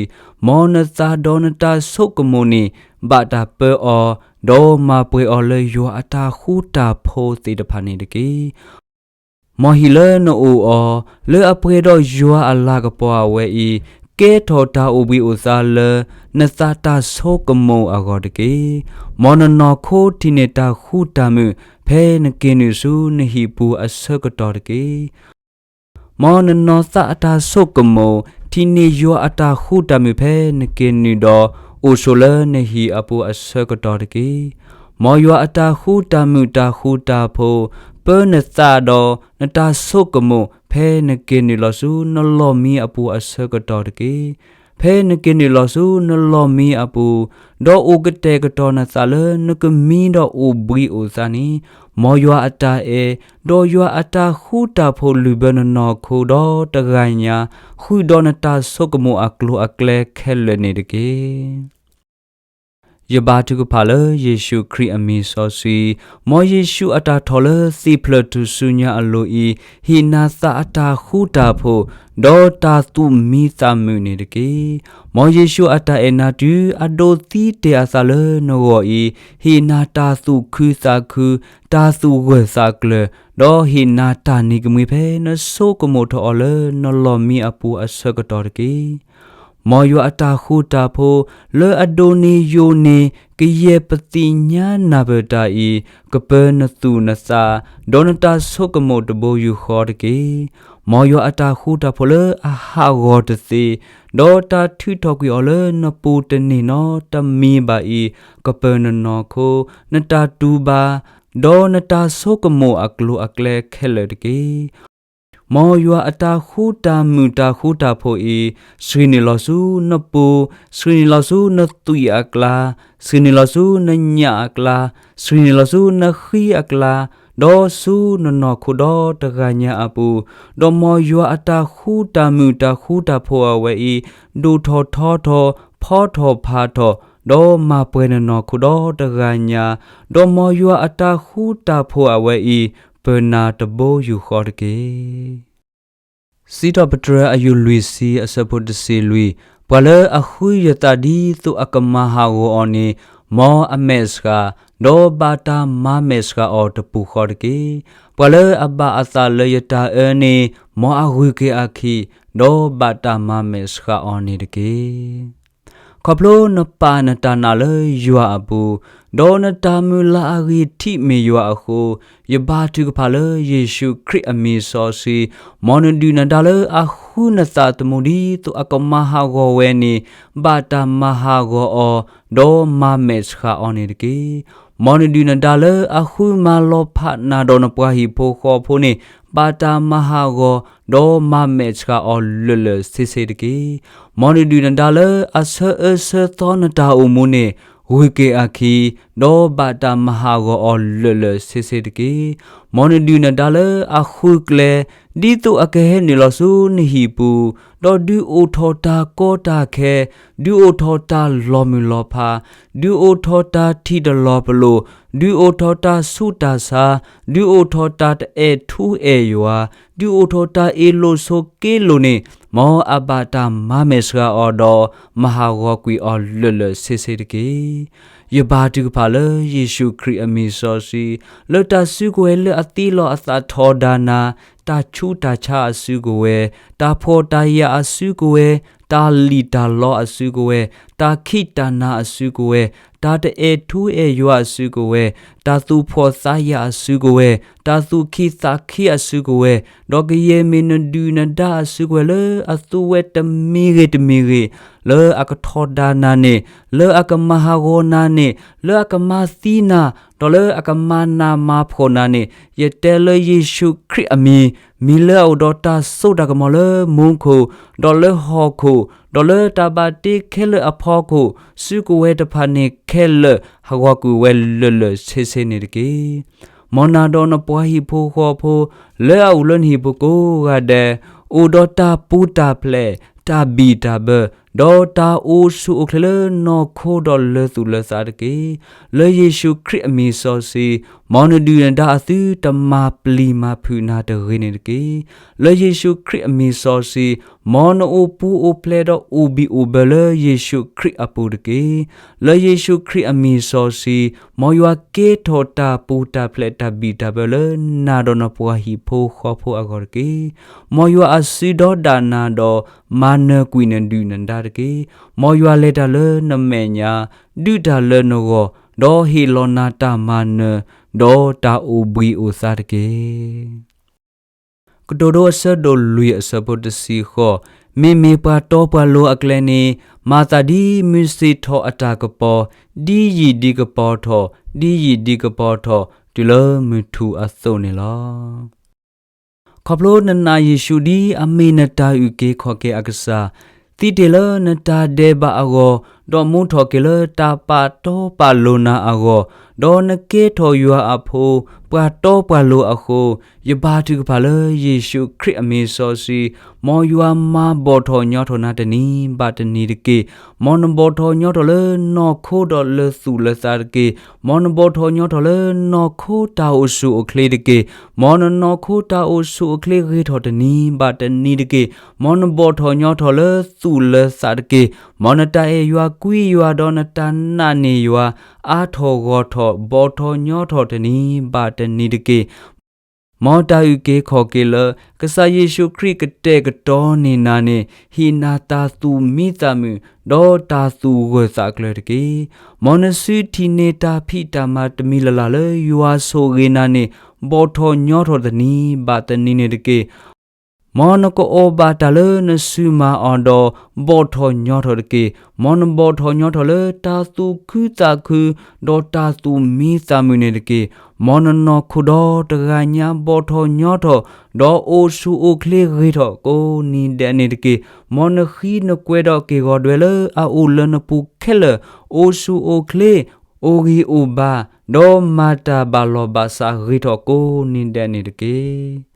ဆှံ, မ်နသးဒီးနတၢ်ဆိကမိၣ်န့ၣ် ဘၣ်တၢ်ပၢအီၤ, ဒီးမၤပှဲၤအီၤလၢယွၤအတၢ်ဃူတၢ်ဖိးသ့ၣ်တဖၣ်န့ၣ်တက့ၢ်. မ်ဟံၣ်လၢနအိၣ်အီၤ လၢအပှဲၤဒီးယွၤအလၤကပီၤအဝဲအံၤ, ကဲထီၣ်တၢ်အိၣ်ဘှံးအိၣ်သါလၢ နသးတၢ်ဆိကမိၣ်အဂီၢ်တက့ၢ်. မ်နနီၢ်ခိထံၣ်န့ၢ်တၢ်ဃူတၢ်မုာ် ဖဲနက့ၤနုာ်ဆူနဟံၣ်ပူၤအဆၢကတီၢ်တက့ၢ်. မ်နနီၢ်သးအတၢ်ဆိကမိၣ် ထံၣ်န့ၢ်ယွၤအတၢ်ဃူတၢ်မုာ်ဖဲနက့ၤနုာ်ဒီး အိၣ်ဆိးလၢနဟံၣ်အပူၤအဆၢကတီၢ်တက့ၢ်. မ်ယွၤအတၢ်ဃူတၢ်မုာ်တၢ်ဃူတၢ်ဖိး ပၢနသးဒီးနတၢ်ဆိကမိၣ် ဖဲနက့ၤနုာ်လီၤဆူနလီၢ်မံအပူၤအဆၢကတီၢ်တက့ၢ်. ဖဲနက့ၤနုာ်လီၤဆူနလီၢ်မံအပူၤ, ဒီးအိၣ်ကတဲာ်ကတီၤနသးလၢနကမံဒီးအိၣ်ဘှံးအိၣ်သါန့ၣ်, မ်ယွၤအတၢ်အဲၣ်, ဒီးယွၤအတၢ်ဃူတၢ်ဖိးလုၢ်ဘၢနနီၢ်ခိဒီတဂၤညါ, ဃုာ်ဒီးနတၢ်ဆိကမိၣ်အကျိၤအကျဲခဲလၢာ်န့ၣ်တက့ၢ်. ယဘါထုကဖၣ်လၢယ့ၣ်ၡူးခရံာ်အမံၤစီဆှံ, မ်ယ့ၣ်ၡူးအတၢ်ထီၣ်လၢသ့ၣ်ဖျၢၣ်ထူၣ်စုညါအလိၤအံၤ, ဟ့ၣ်နၤသးအတၢ်ဃူတၢ်ဖိး, ဒီးတၢ်သူၣ်မံသးမုာ်န့ၣ်တက့ၢ်. မ်ယ့ၣ်ၡူးအတၢ်အဲၣ်နၤတုၤအဒိးသံတ့ၢ်အသးလၢနဂီၢ်အံၤ, ဟ့ၣ်နၤတၢ်သူၣ်ခုသးခု, တၢ်သူၣ်ဂၢၢ်သးကျၢၤ, ဒီးဟ့ၣ်နၤတၢ်နံၤကမှံဖဲနဆိကမိၣ်ထီၣ်အီၤလၢနလီၢ်မံအပူၤအဆၢကတီၢ်တက့ၢ်. မ်ယွၤအတၢ်ဃူတၢ်ဖိး လၢအဒိၣ်န့ၢ်ယိာ်န့ၢ် ကယဲၢ်ပသ့ၣ်ညါနၢ်ပၢၢ်တၢ်အံၤ, ကပၢနသူၣ်နသး, ဒီးနတၢ်ဆိကမိၣ်တဘိယူၢ်ဃီတက့ၢ်. မ်ယွၤအတၢ်ဃူတၢ်ဖိးလၢအဟးဂီၤတသ့, ဒီးတၢ်ထုးထီၣ်ကွံာ်အီၤလၢနပူၤတန့ၢ်နီတမံၤဘၣ်အံၤ, ကပၢနနီၢ်ခိ, နတၢ်တူၢ်ဘၣ်, ဒီးနတၢ်ဆိကမိၣ်အကျိၤအကျဲခဲလၢာ်တက့ၢ်. မ်ယွၤအတၢ်ဃူတၢ်မုာ်တၢ်ဃူတၢ်ဖိးအံၤ, ဆှံးနုာ်လီၤဆူနပူၤ, ဆှံးနုာ်လီၤဆူနသွံၣ်အကျါ, ဆှံးနုာ်လီၤဆူနညၣ်အကျါ, ဆှံးနုာ်လီၤဆူနဃံအကျါ, ဒီးဆူနနီၢ်ခိဒီတဂၤညါအပူၤ, ဒီးမ်ယွၤအတၢ်ဃူတၢ်မုာ်တၢ်ဃူတၢ်ဖိးအဝဲအံၤ, ဒိၣ်ထီၣ်ထီထီၣ်, ဖီထီၣ်ဖးထီၣ်, ဒီးမၤပှဲၤနနီၢ်ခိဒီတဂၤညါ, ဒီးမ်ယွၤအတၢ်ဃူတၢ်ဖိးအဝဲအံၤ, ပၢၤနၤတဘိယူၢ်ဃီတက့ၢ်. စံးထီၣ်ပတြၢၤအယူၢ်လွံၢ်ဆံအဆၢဖိတဆံလွံၢ်, ပှၤလၢအဃုယသးဒ်သိးအကမၤဟးဂီၤအီၤန့ၣ်, မ်အမဲာ်ဆှး, ဒီးဘၣ်တၢ်မၤမဲာ်ဆှးအီၤတပူၤဃီတက့ၢ်. ပှၤလၢအဘၣ်အသးလၢယတၢ်အၢန့ၣ်, မ်အဂုၤက့ၤအခံ, ဒီးဘၣ်တၢ်မၤမဲာ်ဆှးအီၤန့ၣ်တက့ၢ်. ခီဖျိနပာ်နတၢ်နာ်လၢယွၤအပူၤ, ဒီးနတၢ်မုၢ်လၢ်အဂံၢ်ထံးမ့ၢ်ယွၤအဃိ, ယဘါထုကဖၣ်လၢယ့ၣ်ၡူးခရံာ်အမံၤစီဆှံ, မ်နဒုၣ်နဒါလၢအဃုနသးသမူဒ်သိးအကမၤဟးဂီၤဝဲန့ၣ်, ဘၣ်တၢ်မၤဟးဂီၤအီၤ, ဒီးမၤမဲာ်ဆှးအီၤန့ၣ်တက့ၢ်. မ်နဒုၣ်နဒါလၢအဃုမၤလီၤဖးနၤဒီးနပှၤဟံၣ်ဖိဃီဖိန့ၣ်, ဘၣ်တၢ်မၤဟးဂီၤ, ဒီးမၤမဲာ်ဆှးအီၤလၢာ်လၢာ်ဆ့ဆ့တက့ၢ်. မ်နဒုၣ်နဒါလၢအဆၢအၢဆၢသီနတၢ်အိၣ်မူန့ၣ်, ဂုၤက့ၤအခံ, ဒီးဘၣ်တၢ်မၤဟးဂီၤအီၤလၢာ်လၢာ်ဆ့ဆ့တက့ၢ်. မ်နဒုၣ်နဒါလၢအဃုကျဲ, ဒ်သိးအကဟဲနုာ်လီၤဆူနဟံၣ်ပူၤ, ဒီးဒုးအိၣ်ထီၣ်တၢ်ကီတၢ်ခဲ, ဒုးအိၣ်ထီၣ်တၢ်လီၤမုၢ်လီၤဖး, ဒုးအိၣ်ထီၣ်တၢ်ထံၣ်တလီၤပလိာ်, ဒုးအိၣ်ထီၣ်တၢ်ဆူးတၢ်ဆါ, ဒုးအိၣ်ထီၣ်တၢ်တအဲၣ်ထူအဲၣ်ယွၤ, ဒုးအိၣ်ထီၣ်တၢ်အ့ၣ်လိာ်ဆိးက့လိာ်န့ၣ်, မ်အဘၣ်တၢ်မၤမဲာ်ဆှးအီၤဒီး မၤဟးဂီၤကွံာ်အီၤလၢာ်လၢာ်ဆ့ဆ့တက့ၢ်. ယဘါထုကဖၣ်လၢယ့ၣ်ၡူးခရံာ်အမံၤစီဆှံ, လၢတၢ်စုကဝဲၤလၢအသံလီၤအသးထီဒါနၤ, တၢ်ဆူးတၢ်ဆါအစုကဝဲၤ, တၢ်ဖှီၣ်တၢ်ယာ်အစုကဝဲၤ, တၢ်လံၣ်တၢ်လီအစုကဝဲၤ, တၢ်ခံးတၢ်နၤအစုကဝဲၤ, တၢ်တအဲၣ်ထူအဲၣ်ယွၤအစုကဝဲၤ, တၢ်သူၣ်ဖှီၣ်သးယာ်အစုကဝဲၤ, တၢ်သူၣ်ခံးသးခံအစုကဝဲၤ, ဒီးကယဲၢ်မ့ၢ်နဒုၣ်နဒါအစုကဝဲၤလၢအသူဝဲတမံၤဂ့ၤတမံၤဂ့ၤ, လၢအကထီဒါနၤန့ၣ်, လၢအကမၤဟးဂီၤနၤန့ၣ်, လၢအကမၤသံနၤ, ဒီးလၢအကမၤနးမၤဖှီၣ်နၤန့ၣ်, ယတဲလၢယ့ၣ်ၡူးခရံာ်အမံၤ, မံၤလၢအအိၣ်ဒီးတၢ်စိတၢ်ကမီၤလၢမူခိၣ်, ဒီးလၢဟီၣ်ခိၣ်, ဒီးလၢတၢ်ဘၣ်တ့ခဲလၢာ်အဖီခိၣ်, စုကဝဲၤတဖၣ်န့ၣ်ခဲလၢာ် ဟးဂီၤကွံာ်ဝဲလၢာ်လၢာ်ဆ့ဆ့န့ၣ်တက့ၢ်. မ်နၤဒီးနပှၤဟံၣ်ဖိဃီဖိ, လၢအအိၣ်လၢနဟံၣ်ပူၤကိးဂၤဒဲး, အိၣ်ဒီးတၢ်ပူၤတၢ်ဖျဲး, တၢ်ဘံၣ်တၢ်ဘၢ, ဒီးတၢ်အိၣ်ဆူၣ်အိၣ်ချ့လၢနီၢ်ခိဒီးလၢသူၣ်လၢသးတက့ၢ်. လၢယ့ၣ်ၡူးခရံာ်အမံၤစီဆှံ, မ်နဒုၣ်နဒါအသုတမၤပျံၤမၤဖုးနၤတဂ့ၤန့ၣ်တက့ၢ်. လၢယ့ၣ်ၡူးခရံာ်အမံၤစီဆှံ, မ်နအိၣ်ပူၤအိၣ်ဖျဲးဒီးအိၣ်ဘံၣ်အိၣ်ဘၢလၢယ့ၣ်ၡူးခရံာ်အပူၤတက့ၢ်. လၢယ့ၣ်ၡူးခရံာ်အမံၤစီဆှံ, မ်ယွၤကဲထီၣ်တၢ်ပူၤတၢ်ဖျဲးတၢ်ဘံၣ်တၢ်ဘၢလၢနၤဒီးနပှၤဟံၣ်ဖိဃီဖိအဂီၢ်တက့ၢ်. မ်ယွၤအစုဒီးဒၣ်နၤဒီး မၤနၢၤကွံာ်နဒုၣ်နဒါတက့ၢ်. မ်ယွၤလဲၤတၢ်လၢနမဲာ်ညါ, ဒုးတၢ်လၢနဂီၢ်, ဒီးဟ့ၣ်လီၤနၤတၢ်မၤနၢၤ, ဒီးတၢ်အိၣ်ဘှံးအိၣ်သါတက့ၢ်. ကတိၤဒိအဆၢဒိၣ်လွံၢ်အဆၢဖိတဆံဃိး, မ့မ့ၢ်ပှၤတီပှၤလိၤအကျဲန့ၣ်, မၤသးဒ်မုၢ်ဆ့ၣ်ထီၣ်အတၢ်ကပီၤ, ဒ်ယံာ်ဒ်ကပီၤထီၣ်, ဒ်ယံာ်ဒ်ကပီၤထီၣ်, တုၤလၢမုၢ်ထူၣ်အသိးန့ၣ်လီၤ. ခီဖျိနနာ်ယ့ၣ်ၡူးဒ်အမ့ၢ်နတၢ်အုၣ်က့ၤခီၣ်က့ၤအကစၢ်, သံတ့ၢ်လၢနတၢ်ဒဲးဘးအဂီၢ်, ဒီးမူထီၣ်က့ၤလၢတၢ်ပာ်တီပာ်လိၤနၤအဂီၢ်, ဒီးနကဲထီၣ်ယွၤအဖိ, ပှၤတီပှၤလိၤအဃိ, ယဘါထုကဖၣ်လၢယ့ၣ်ၡူးခရံာ်အမံၤစီဆှံ, မ်ယွၤမၤဘီၣ်ထီၣ်ညီထီၣ်နၤတနံၤဘၣ်တနံၤတက့ၢ်. မ်နဘီၣ်ထီၣ်ညီထီၣ်လၢနီၢ်ခိဒီးလၢသူၣ်လၢသးတက့ၢ်. မ်နဘီၣ်ထီၣ်ညီထီၣ်လၢနီၢ်ခိတၢ်အိၣ်ဆူၣ်အိၣ်ချ့တက့ၢ်. မ်နနီၢ်ခိတၢ်အိၣ်ဆူၣ်အိၣ်ချ့ဂ့ၤထီၣ်တနံၤဘၣ်တနံၤတက့ၢ်. မ်နဘီၣ်ထီၣ်ညီထီၣ်လၢသူၣ်လၢသးတက့ၢ်. မ်နတၢ်အဲၣ်ယွၤကွံယွၤဒီးနတၢ်နာ်န့ၢ်ယွၤ အါထီၣ်ဂီၢ်ထီၣ် ဘီၣ်ထီၣ်ညီထီၣ်တနံၤဘၣ်တနံၤတက့ၢ်. မ်တၢ်အုၣ်က့ၤခီၣ်က့ၤလၢ ကစၢ်ယ့ၣ်ၡူးခရံာ်ကတဲာ်ကတီၤန့ၢ်နၤန့ၣ် ဟ့ၣ်နၤတၢ်သူၣ်မံသးမုာ် ဒီးတၢ်သူၣ်ဂၢၢ်သးကျၢၤတက့ၢ်. မ်နစုထံၣ်န့ၢ်တၢ်ဖံးတၢ်မၤတမံၤလၢ်လၢ်လၢယွၤဆိၣ်ဂ့ၤနၤန့ၣ် ဘီၣ်ထီၣ်ညီထီၣ်တနံၤဘၣ်တနံၤန့ၣ်တက့ၢ်. မ်နကအိၣ်ဘၣ်တၢ်လၢနစုမၤအီၤဒီးဘီၣ်ထီၣ်ညီထီၣ်တက့ၢ်. မ်နဘီၣ်ထီၣ်ညီထီၣ်လၢတၢ်သူၣ်ခုသးခု ဒီးတၢ်သူၣ်မံသးမုာ်န့ၣ်တက့ၢ်. မ်နနီၢ်ခိဒီတဂၤညါဘီၣ်ထီၣ်ညီထီၣ် ဒီးအိၣ်ဆူၣ်အိၣ်ချ့ဂ့ၤထီၣ်ကိးနံၤဒဲးန့ၣ်တက့ၢ်. မ်နဃံနကွဲဒီးက့ၢ်ဂီၤဒွဲလၢအအိၣ်လၢနပူၤခဲလၢာ် အိၣ်ဆူၣ်အိၣ်ချ့ အိၣ်ဂံၢ်အိၣ်ဘါ ဒီးမၤတၢ်ဘၣ်လီၢ်ဘၣ်စးဂ့ၤထီၣ်ကိးနံၤဒဲးန့ၣ်တက့ၢ်.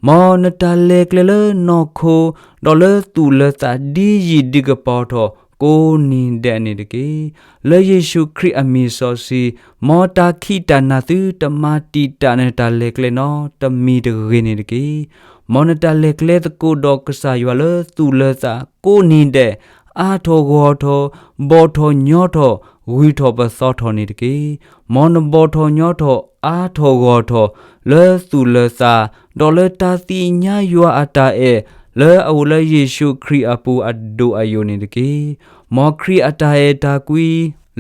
မ်နတၢ်လဲၤကျဲလၢနီၢ်ခိ ဒီးလၢသူၣ်လၢသးဒ်ယံာ်ဒ်ကပီၤထီၣ်ကိးနံၤဒဲးန့ၣ်တက့ၢ်. လၢယ့ၣ်ၡူးခရံာ်အမံၤစီဆှံ မ်တၢ်ခံးတၢ်နၤသုတမၤတံာ်တာ်နတၢ်လဲၤကျဲနီတမံၤတဂ့ၤန့ၣ်တက့ၢ်. မ်နတၢ်လဲၤကျဲသကိးဒီးကစၢ်ယွၤလၢသူၣ်လၢသးကိးနံၤဒဲး အါထီၣ်ဂီၢ်ထီၣ် ဘီၣ်ထီၣ်ညီထီၣ် ဂုၤထီၣ်ပသီထီၣ်န့ၣ်တက့ၢ်. မ်နဘီၣ်ထီၣ်ညီထီၣ်အါထီၣ်ဂီၢ်ထီၣ် လၢသူၣ်လၢသး ဒီးလၢတၢ်သ့ၣ်ညါယွၤအတၢ်အဲၣ် လၢအအိၣ်လၢယ့ၣ်ၡူးခရံာ်အပူၤအဒိၣ်အယိာ်န့ၣ်တက့ၢ်. မ်ခရံာ်အတၢ်အဲၣ်တၢ်ကွံ